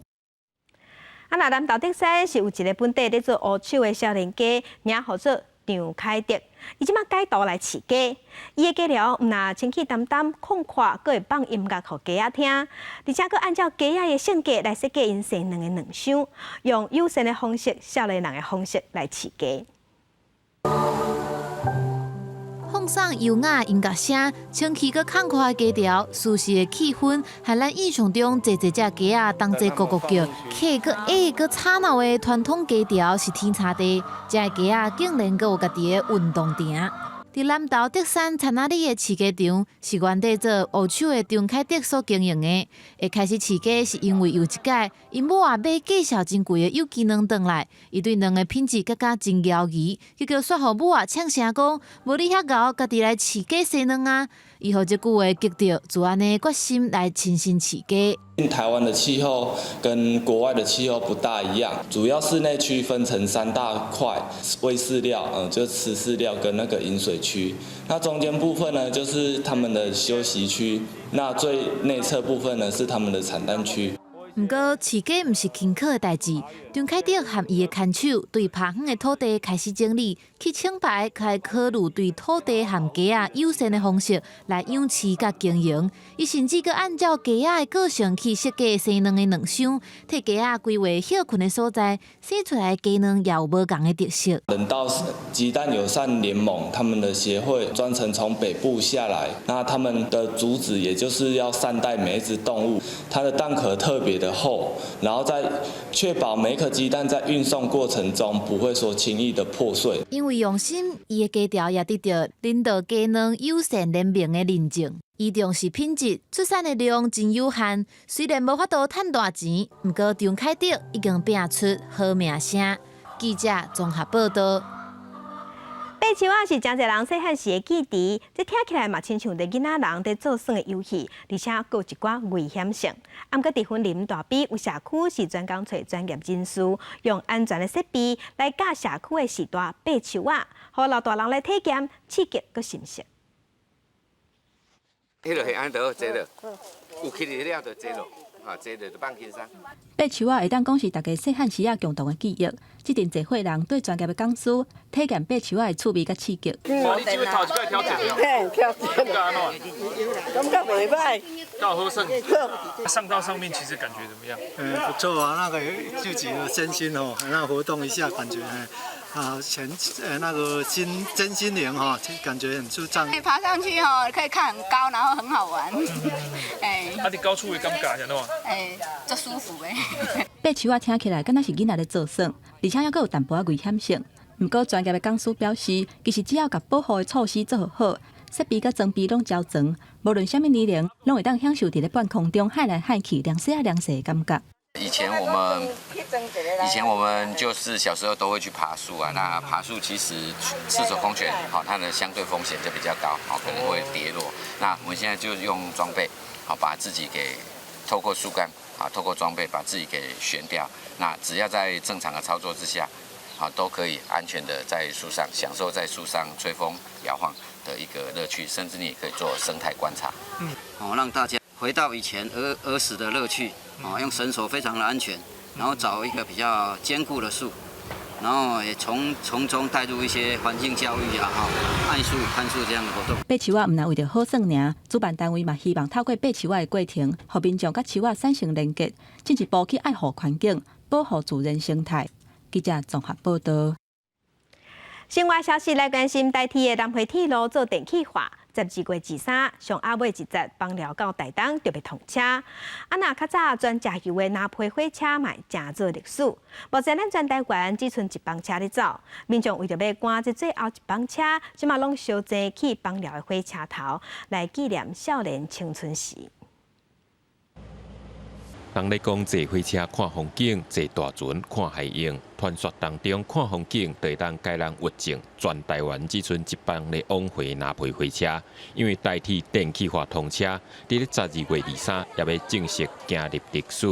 啊，若南投竹山是有一个本地咧做烏手的少年家，名號做張凱德，伊這馬改圖來飼雞，伊的雞寮毋但清氣澹澹、空闊，閣會放音樂予雞仔聽，而且閣按照雞仔的性格來設計𪜶生卵的卵箱，用友善的方式、少年人的方式來飼雞。放送優雅音樂聲，清氣閣空闊的雞寮，舒適的氣氛，和咱印象中濟濟隻雞仔同齊咕咕叫、客閣矮閣吵鬧的傳統雞寮是天差地。遮的雞仔竟然閣有家己的運動場。佇南投竹山田仔里的飼雞場，是原底做烏手的張凱德所經營的。會開始飼雞是因為有一擺，𪜶母仔買價數真貴的有機卵轉來，伊對卵的品質感覺真猶疑，結果煞予母仔嗆聲講：無你遐𠢕，家己來飼雞生卵啊！伊予這句話激著，就按呢決心來親身飼雞。台灣的氣候跟國外的氣候不大一樣，主要室內區分成三大塊：餵飼料，就吃飼料跟那個飲水區。那中間部分呢，就是他們的休息區。那最內側部分呢，是他們的產蛋區。毋過飼雞毋是輕巧的代誌，張凱德和伊的牽手對拍遠的土地開始整理，去清排，開考慮對土地和雞仔友善的方式來養飼佮經營。伊甚至閣按照雞仔的個性去設計生卵的卵箱，替雞仔規劃歇睏的所在，生出來的雞卵也有無仝的特色。等到雞蛋友善聯盟他們的協會專程從北部下來，那他們的主旨也就是要善待每一隻動物，它的蛋殼特別的厚，然後再確保每顆雞蛋在運送過程中不會說輕易的破碎。因為用心，伊的雞寮也得到人道雞卵友善聯盟的認證。伊重視品質，出產的量真有限，雖然無法度趁大錢，毋過張凱德已經拼出好名聲。記者綜合報道。爬樹仔是誠濟人細漢時的記憶，這聽起來嘛親像佇囡仔人佇做耍的遊戲，而且閣有一寡危險性。啊，毋過佇雲林大埤有社區是專工揣專業人士，用安全的設備來教社區的序大爬樹仔，予老大人來體驗刺激閣新鮮。彼个係按就坐落，有起來了就坐落，哈，坐落就放輕鬆。爬樹仔會當講是大家細漢時仔共同的記憶。這陣濟歲人對專業的講師體驗爬樹仔的趣味佮刺激。哇，你這位頭一擺挑戰了？嘿，挑戰。感覺按怎？感覺袂䆀。夠好耍。上到上面其實感覺怎麼樣？嗯，不錯啊，那個自己的身心哦，那活動一下，感覺啊，全那個心真心靈哈，感覺很舒暢。你爬上去哦，可以看很高，然後很好玩。哎。啊，佇高處的感覺是按怎？哎，足舒服的。爬樹仔聽起來敢若是囡仔咧做耍，而且猶閣有淡薄仔危險性。毋過專業的講師表示，其實只要共保護的措施做好，設備佮裝備攏齊全，無論啥物年齡，攏會當享受佇咧半空中海來海去、涼勢仔涼勢的感覺。以前我們就是小時候都會去爬樹啊。那爬樹其實赤手空拳，好，它的相對風險就比較高，好，可能會跌落。那我們現在就用裝備，好，把自己給透過樹幹，啊，透過裝備把自己給懸吊。那只要在正常的操作之下，啊，都可以安全的在樹上享受在樹上吹風搖晃的一個樂趣，甚至你也可以做生態觀察。嗯，好，讓大家。回到以前兒兒時的樂趣，哦，用繩索非常的安全，然後找一個比較堅固的樹，然後也從從中帶入一些環境教育啊，哈，愛樹、看樹這樣的活動。爬樹仔毋但為著好耍爾，主辦單位嘛希望透過爬樹仔的過程，予民眾佮樹仔產生連結，進一步去愛護環境，保護自然生態。記者綜合報道。新聞消息來關心，台鐵的南迴鐵路做電氣化，12月23上暗尾一節枋寮到台東就欲通車。啊，若較早專食油的藍皮火車嘛成做歷史。目前咱全台灣只賰一班車咧走，民眾為著欲趕這最後一班車，這馬攏相爭去枋寮的火車頭來紀念少年青春時。人咧講坐火車看風景，坐大船看海洋。傳說當中看風景，就會當共人鬱症。全台灣只賰一班咧往回藍皮火車，因為台鐵電氣化通車，佇咧12月23也欲正式行入歷史。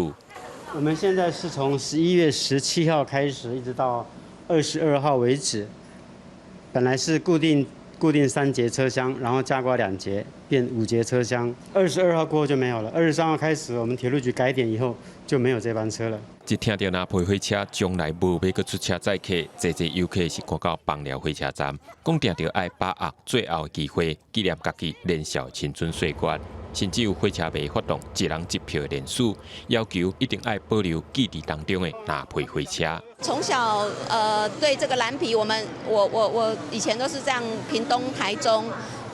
我們現在是從11月17號開始，一直到22號為止。本來是固定3節車廂，然後加掛2節，變5節車廂。22號過後就沒有了。23號開始，我們鐵路局改點以後就沒有這班車了。一聽著藍皮火車將來無欲閣出車載客，濟濟遊客是趕到枋寮火車站，講定著愛把握最後的機會，紀念家己年少青春歲月。甚至有火車迷發動一人一票的聯署，要求一定愛保留記憶當中的藍皮火車。從小對這個藍皮，我們我我我以前都是這樣，屏東、台中，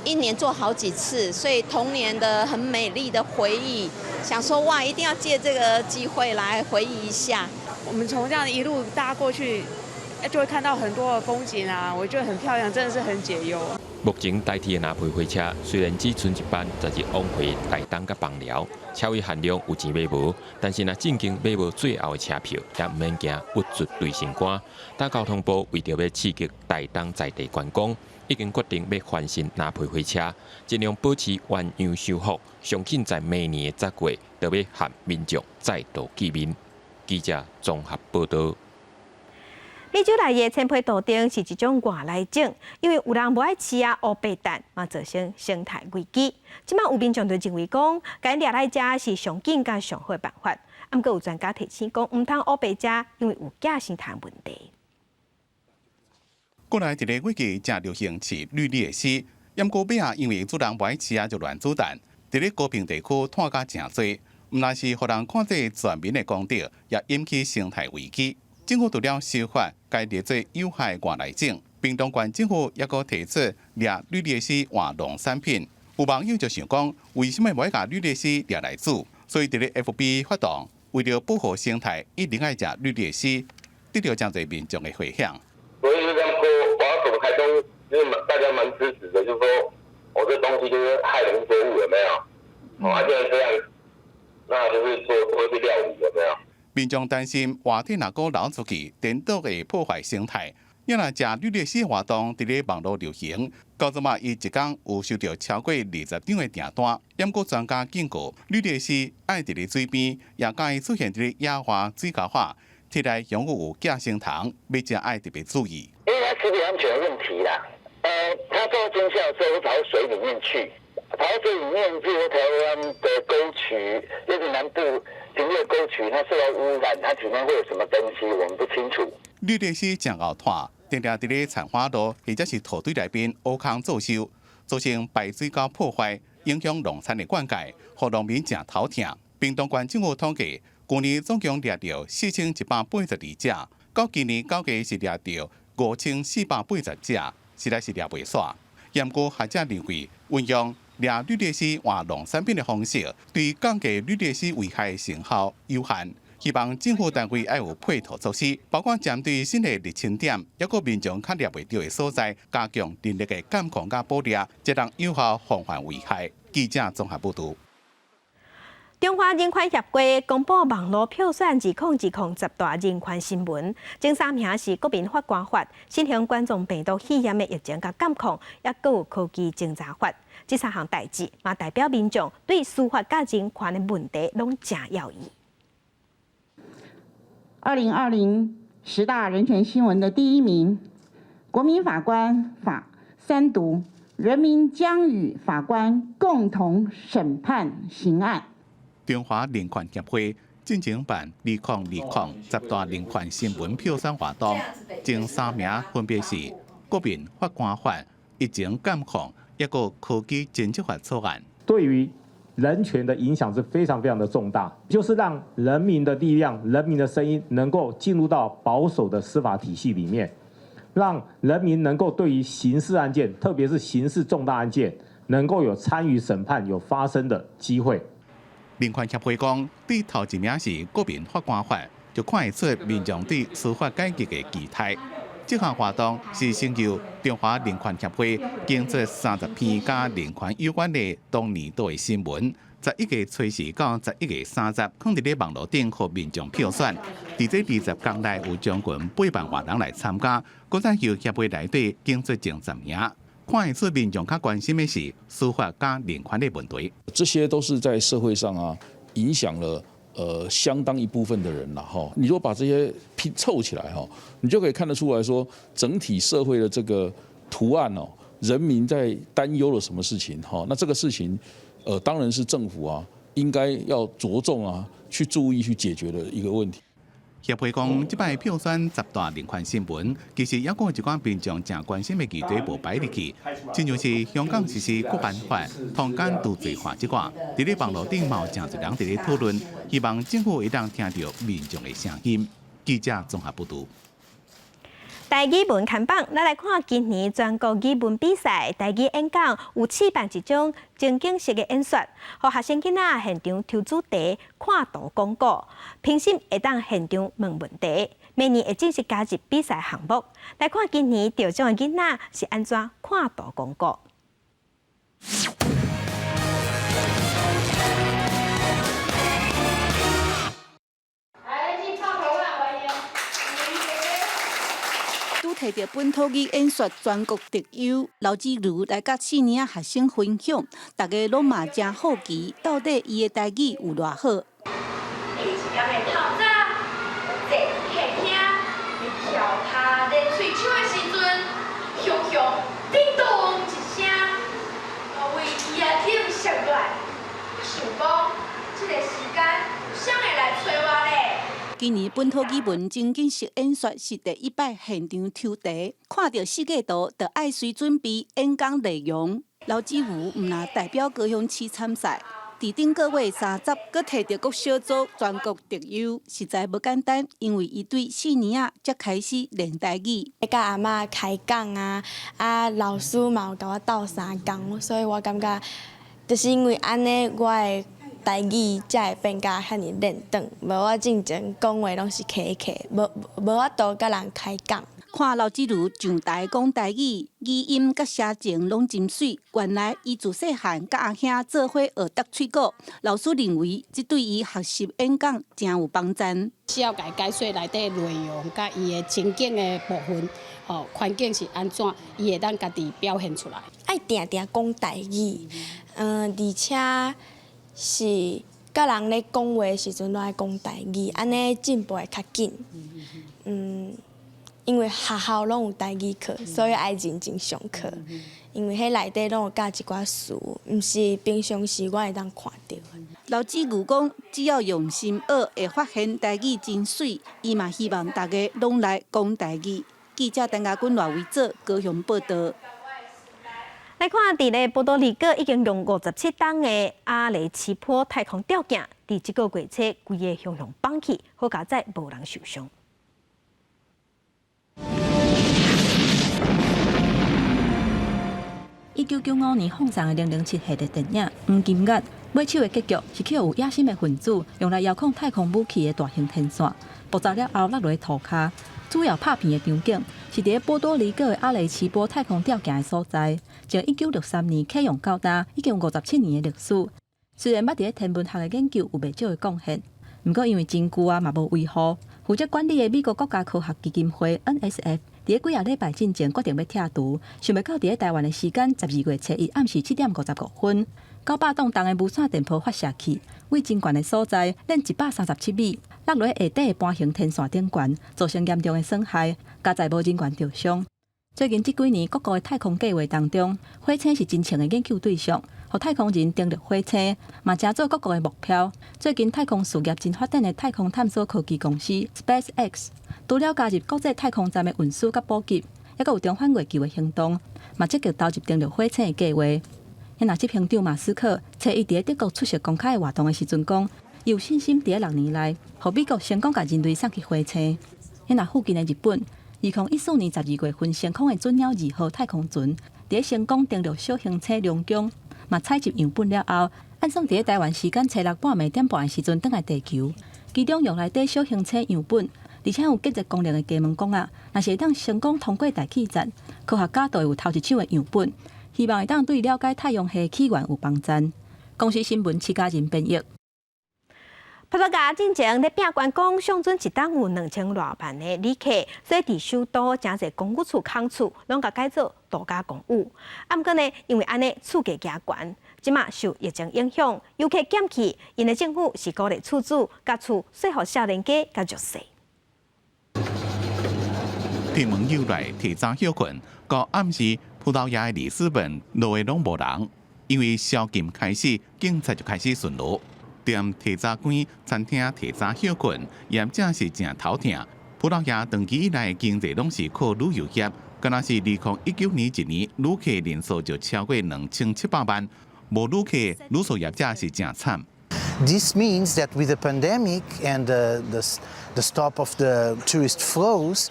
一年坐好幾次，所以童年的很美麗的回憶，想說哇，一定要借這個機會來回憶一下。我們從這樣一路搭過去，就會看到很多的風景啊，我覺得很漂亮，真的是很解憂。目前台鐵的藍皮火車雖然只賰一班，十日往回台東佮枋寮，車位限量有錢買無，但是若正經買無最後的車票，也毋免驚鬱卒對心肝。大交通部為著欲刺激台東在地觀光，已經決定欲翻新藍皮火車，盡量保持原樣修復，上緊在明年的十月，就欲和民眾再度見面。記者綜合報道。美洲內的千皮杜鵑是一種外來種，因為有人無愛飼啊烏白蛋，嘛造成生態危機。這馬有民眾就認為講，共掠來食是上緊佮上好的辦法。毋過有專家提醒講，毋通烏白食，因為有寄生蟲問題。國內佇咧月季誠流行飼綠鬣蜥，毋過尾仔因為主人無愛飼啊，就亂煮蛋。佇咧高屏地區湠甲誠濟，毋但是予人看做全民的公敵，也引起生態危機。政府除了修法，共列做有害外來種，屏東縣政府猶閣提出掠綠鬣蜥換農產品。有網友就想講，為啥物無愛共綠鬣蜥掠來煮？所以佇咧 FB 發動，為著保護生態，一定愛食綠鬣蜥，得著誠濟民眾的迴響。所以就這樣說，我要怎麼開東，就是大家蠻支持的，就是說我這東西就是害農作物，有沒有？哦，既然這樣，那就是做做一些料理，有沒有？民眾擔心活體若閣流出去，顛倒會破壞生態。因為食綠鬣蜥活動佇咧網路流行，到這馬伊一工有收著超過20張的訂單。毋過專家警告，綠鬣蜥愛佇咧水邊，也佮意出現佇咧野外水溝仔，體內容有寄生蟲，欲食愛特別注意。因為它食品安全問題啦，它做驚嚇的時候會跑到水裡面去，跑到水裡面，譬如台灣的溝渠，尤其南部平地溝渠，它受到污染，它體內會有什麼東西，我們不清楚。綠鬣蜥誠𠢕湠，定定佇咧田花路或者是土堆內面挖空做岫，造成排水溝破壞，影響農田的灌溉，予農民誠頭疼。屏東縣政府統計，舊年總共掠著4182隻，到今年九月是掠著5480隻，實在是掠袂煞。毋過學者認為，運用掠綠鬣蜥換農產品的方式，對降低綠鬣蜥危害成效有限。希望政府單位愛有配套措施，包括針對新的入侵點，抑閣民眾較掠袂著的所在，加強人力的監控佮捕獵，才能有效防範危害。記者綜合報導。中華人權協會公布網路票選2020十大人權新聞，前三名是國民法官法、新型冠狀病毒肺炎的疫情佮監控，抑閣有科技偵查法。這三項代誌嘛，代表民眾對司法佮人權的問題攏誠猶疑。 2020十大人權新聞的第一名，國民法官法三讀人民將與法官共同審判刑案。中華人權協會進前辦2020十大人權新聞票選活動，前三名分別是國民法官法、疫情監控，抑閣科技偵測法草案。對於人權的影響是非常非常的重大，就是讓人民的力量、人民的聲音能夠進入到保守的司法體系裡面，讓人民能夠對於刑事案件，特別是刑事重大案件，能夠有參與審判、有發聲的機會。人權協會講，對頭一名是國民法官法，就看會出民眾對司法改革的期待。這項活動是先由中華人權協會揀出30篇佮人權有關的當年度的新聞，11月初四到11月30，放佇咧網路頂予民眾票選。佇這20工內有將近8萬外人來參加，閣再由協會內底揀出前10名。看會出民眾較關心的是司法佮人權的問題。這些都是在社會上啊，影響了相當一部分的人啦，哈。你如果把這些拼湊起來，哈，你就可以看得出來說，整體社會的這個圖案哦，人民在擔憂了什麼事情，哈。那這個事情，當然是政府啊，應該要着重啊，去注意去解決的一個問題。協會講，這擺票選十大人權新聞，其實猶閣有一寡民眾誠關心的議題無擺入去，親像是香港實施國安法、通姦除罪化這寡，佇咧網路頂嘛有誠濟人佇咧討論，希望政府會當聽著民眾的聲音。記者綜合報導。台語文看榜，咱來看今年全國語文比賽，台語演講有試辦一種情景式的演說，予學生囡仔現場抽主題、看圖講故，評審會當現場問問題。明年會正式加入比賽項目。來看今年得獎的囡仔是按怎看圖講故。拄提著本土語演說全國特優劉子如來佮四年仔學生分享，大家攏嘛誠好奇，到底伊的台語有偌好。透早，坐客廳，翹跤咧喙手的時陣，雄雄叮咚一聲，我為椅仔頂摔落來。我想講，這个時間有啥會來揣我咧？今年本土語文情景式演說是第一擺現場抽題，看著設計圖，就愛隨準備演講內容。劉子如毋但代表高雄市參賽，佇頂個月30，閣提著國小組全國特優，實在無簡單，因為伊對四年仔才開始練台語。佮阿嬤開講啊，啊老師嘛有共我鬥相共，所以我感覺就是因為按呢，我的台語才會變甲遐爾輪轉，無我進前講話攏是卡卡，無無法度佮人開講。看劉子如上台講台語，語音佮聲情攏真媠。原來伊自細漢佮阿兄做伙學疊喙鼓，老師認為這對伊學習演講誠有幫助。需要共伊解說內底內容，佮伊的情景的部分，吼環境是按怎，伊會當家己表現出來。愛定定講台語，而且是佮人咧講話的時陣，攏愛講台語，按呢進步會較緊。因為學校攏有台語課，所以愛認真上課。因為彼內底攏有教一寡詞，毋是平常時我會當看著。劉子如講，只要用心學，會發現台語真媠。伊嘛希望大家攏來講台語。記者陳家軍、賴維哲高雄報導。來看，佇咧波多黎各已經用57冬的阿雷奇波太空吊鏡，佇這個月初規个雄雄放去，好佳哉無人受傷。1995年放送的《007》系列電影《黃金眼》，尾手的結局是去予有野心的分子用來遙控太空武器的大型天線，爆炸了後落佇塗跤。主要拍片的場景是佇咧波多黎各的阿雷奇波太空吊鏡的所在。從1963年啟用到今，已經有57年的歷史。雖然捌佇咧天文學的研究有袂少的貢獻，毋過因為真舊啊，嘛無維護。負責管理的美國國家科學基金會 NSF，佇咧幾仔禮拜進前決定欲拆除，想袂到佇咧台灣的時間12月初一暗時7點55分，900公噸的無線電波發射器，位真懸的所在，連137米，落佇下底的盤形天線頂懸，造成嚴重的損害，佳哉無人員著傷。最近這幾年，各國的太空計劃當中，火星是真正的研究對象，予太空人登陸火星，嘛成做各國的目標。最近太空事業真發展的太空探索科技公司 SpaceX，除了加入國際太空站的運輸佮補給，猶閣有重返月球的行動，嘛積極投入登陸火星的計劃。若執行長馬斯克，初一佇德國出席公開的活動的時陣講，伊有信心佇6年內，予美國成功共人類送去火星。若附近的日本，2014年12月份升空的隼鳥二號太空船，佇成功登陸小行星龍宮，嘛採集樣本了後，按算佇台灣時間初六半暝點半的時陣轉來地球。其中用來綴小行星樣本，而且有隔熱功能的加盟講啊，若是會當成功通過大氣層，科學家就會有頭一手的樣本，希望會當對了解太陽系起源有幫助。公視新聞徐家仁編譯。葡萄牙進前咧摒關講，上準一冬有2000偌萬的旅客，所以佇首都誠濟公寓厝空厝，攏共改做度假公寓。啊，毋過呢，因為按呢厝價加懸，這馬受疫情影響，遊客減去，𪜶的政府是鼓勵厝主共厝稅予少年家佮弱勢。天門又來提早歇睏，到暗時葡萄牙的里斯本路的攏無人，因為宵禁開始，警察就開始巡邏。店提早關，餐廳提早歇睏，業者是誠頭疼。葡萄牙長期以來經濟攏是靠旅遊業，敢若是2019年一年旅客人數就超過2700萬，無旅客，旅宿業者是誠慘。 This means that with the pandemic and the stop of the tourist flows,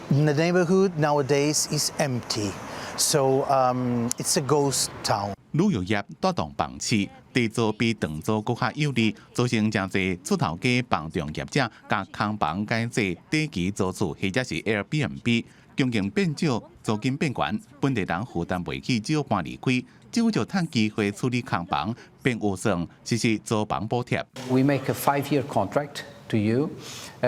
the neighborhood nowadays is empty. So it's a ghost town. 旅遊業帶動房市，地租比長租閣較有利，造成誠濟出頭家房仲業者共空房改做短期租厝或者是 Airbnb，供應變少，租金變懸，本地人負擔袂起，只好搬離開，政府就趁機會處理空房，並預算實施租房補貼。 We make a 5-year contract to you.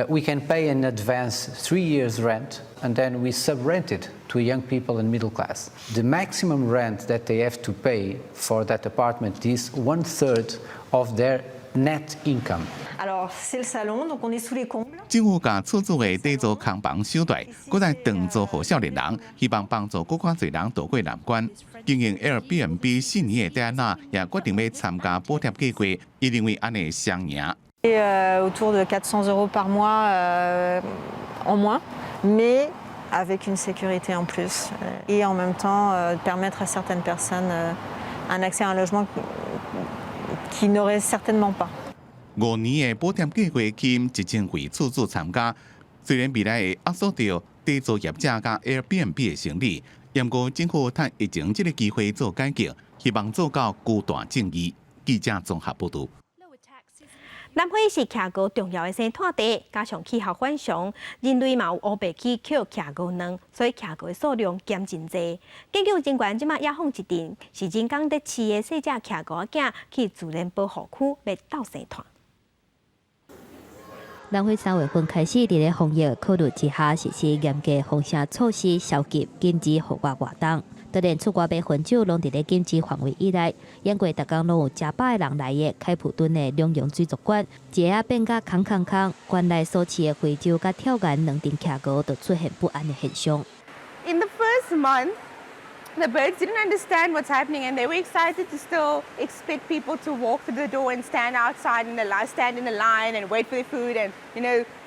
We can pay in advance 3 years' rent, and then we sub-rent it to young people and middle class. The maximum rent that they have to pay for that apartment is one third of their net income. Alors c'est le salon, donc on est sous les combles. 政府共厝主的短租空房收回，閣再長租予少年人，希望幫助閣較濟人渡過難關。經營 Airbnb 4年的戴安娜也決定欲參加補貼計劃，伊認為按呢雙贏。 Et autour de 400 € par mois en moins, mais avec une sécurité en plus. Et en même temps, permettre à certaines personnes un accès à un logement qu'ils n'auraient certainement pas. 5年的補貼計劃吸引1000位厝主參加，雖然未來會壓縮著短租業者佮 Airbnb 的生意，毋過政府趁疫情這个機會做改革，希望做到居住正義。記者綜合報導。南非是企鵝重要的生態地，加上氣候反常，人類嘛有烏白去抾企鵝卵，所以企鵝的數量減真濟。研究人員這馬野放一陣是人工佇飼的細隻企鵝仔去自然保護區欲鬥生湠。南非3月份開始，佇咧防疫考慮之下，實施嚴格封城措施，宵禁禁止戶外活動。當然，出外買薰酒攏佇咧禁止範圍以內。不過，逐工攏有成百个人來的開普敦的兩用水族館，一下仔變甲空空空。館內所飼的非洲佮跳岩兩陣企鵝就出現不安的現象。 In the first month, the birds didn't understand what's happening, and they were excited to still expect people to walk through the door and stand outside in the stand in the line and wait for their food and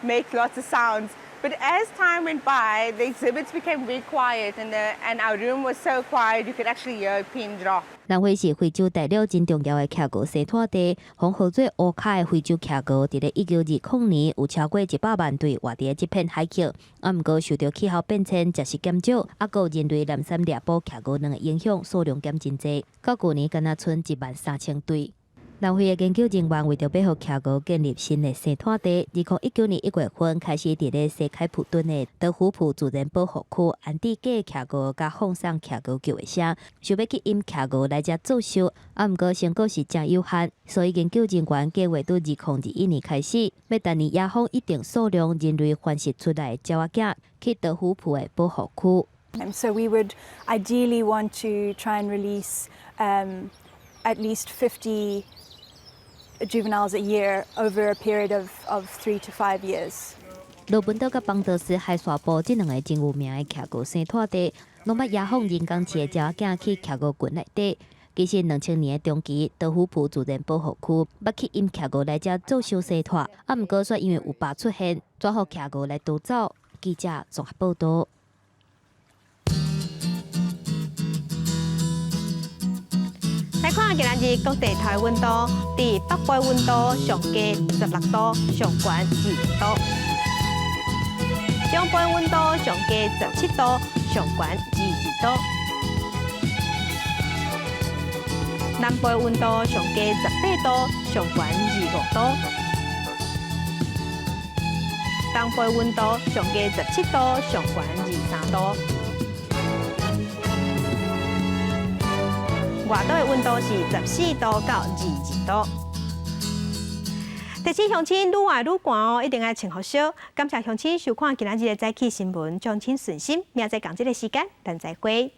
make lots of sounds. But as time went by, the exhibits became very quiet, and our room was so quiet you could actually hear a pin drop. 南非是非洲大陸真重要的企鵝生態地，封號做烏跤的非洲企鵝，佇咧1920年有超過100萬對活佇咧這片海域。啊，毋過受著氣候變遷、食食減少，啊，閣有人類濫殺獵捕企鵝卵的影響，數量減真濟。到舊年敢若賰1萬3千對。南非的研究人員為著欲予企鵝建立新的生態地，2019年1月份開始佇咧西開普敦的德胡普自然保護區安置假企鵝，佮放送企鵝叫的聲，想欲去引企鵝來遮作秀。啊，毋過成果是誠有限，所以研究人員計劃對2021年開始，欲逐年野放一定數量人類繁殖出來的鳥仔囝去德胡普的保護區。 So we would ideally want to try and release at least 50 juveniles a year over a period of 3 to 5 years. 羅本島佮邦德斯海沙埔這兩个真有名的企鵝生態地，攏捌野放人工飼的鳥仔囝去企鵝群內底。其實2000年的長崎島呼浦自然保護區，捌去引企鵝來遮做秀生態，啊，毋過煞因為有豹出現，煞予企鵝來逃走。記者綜合報道。來看今仔日各地頭溫度，佇北部溫度上低16度，上懸20度；中部溫度上低17度，上懸22度；南部溫度上低18度，上懸25度；東部溫度上低17度，上懸23度。外島的溫度是14度到22度。提醒鄉親愈來愈寒哦，一定愛穿予少。感謝鄉親收看今仔日的早起新聞，祝親順心。明仔載仝這个時間，咱再會。